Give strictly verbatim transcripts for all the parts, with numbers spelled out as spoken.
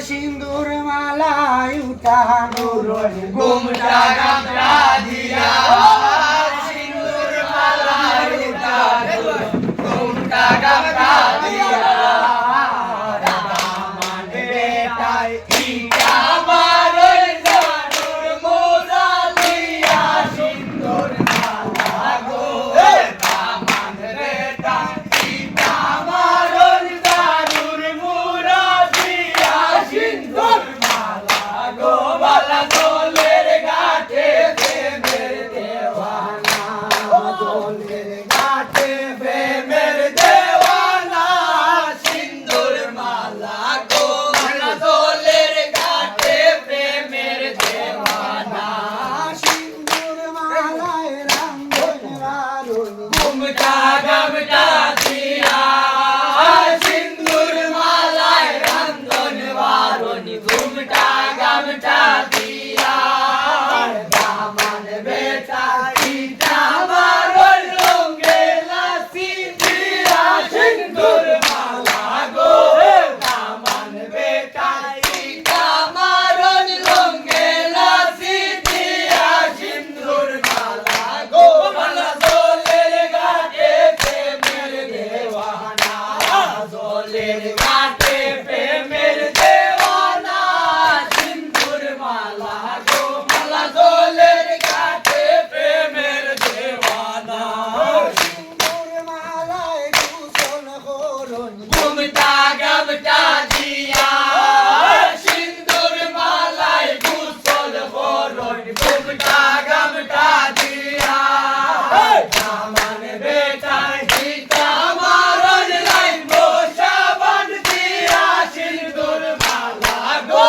সিন্দুর মালায় উঠানো রই, ঘুমটা গামটা দিয়া। সিন্দুর মালায় উঠানো রই, ঘুমটা গামটা দিয়া। দামান বেটায় ইটা মারই জাদুর মুরা দিয়া। সিন্দুর মালা গো, দামান বেটায় সিন্দুর মালায় রান্ধন বারুন, ঘুমটা গামটা দিয়া। সিন্দুর মালায় রান্ধন বারুন, ঘুমটা গামটা দিয়া। দামান বেটায় ইটা মারই রঙ্গে লাসি দিয়া। সিন্দুর মালা গো, দামান বেটায় ইটা মারই রঙ্গে লাসি দিয়া। সিন্দুর মালা গো, মালা জলের ঘাটে প্রেমের দেওয়ানা। জলের ঘাটে প্রেমের দেওয়ানা। সিন্দুর মালা গো, মালা জলের ঘাটে প্রেমের দেওয়ানা। সিন্দুর মালায় গোসল করুন, ঘুমটা গামটা দিয়া। সিন্দুর মালায় গোসল করুন, ঘুমটা গামটা দিয়া। দামান বেটায় ইটা মারই লাইমো সাবান দিয়া। সিন্দুর মালা গো,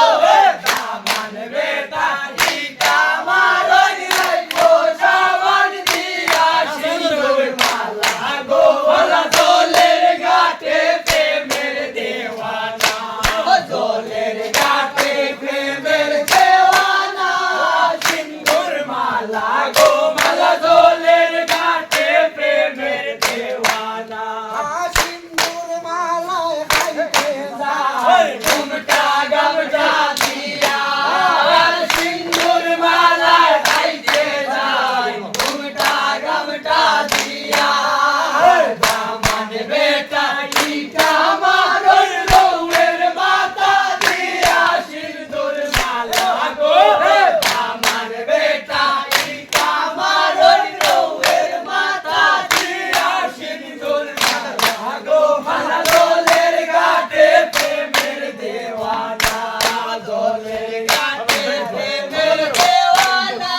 দামান বেটায় ইটা মারই লাইমো সাবান দিয়া। সিন্দুর মালা গো, মালা জলের ঘাটে প্রেমের দেওয়ানা। জলের ঘাটে প্রেমের দেওয়ানা। সিন্দুর মালা গো, মালা জলের ঘাটে প্রেমের দেওয়ানা। সিন্দুর মালায় খাইতে যায়, ঘুমটা গামটা দিয়া। সিন্দুর মালায় খাইতে যায়, ঘুমটা গামটা দিয়া। দামান বেটায় ইটা মারই রৌয়ের মাথা দিয়া। সিন্দুর মালা গো, দামান বেটায় ইটা মারই রৌয়ের মাথা দিয়া। সিন্দুর মালা গো, মালা জলের ঘাটে প্রেমের দেওয়ানা। জলের ঘাটে প্রেমের দেওয়ানা।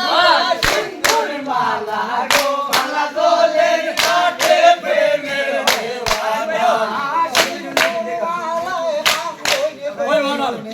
সিন্দুর মালা গো, মালা জলের ঘাটে প্রেমের দেওয়ানা। সিন্দুর মালায় রান্ধন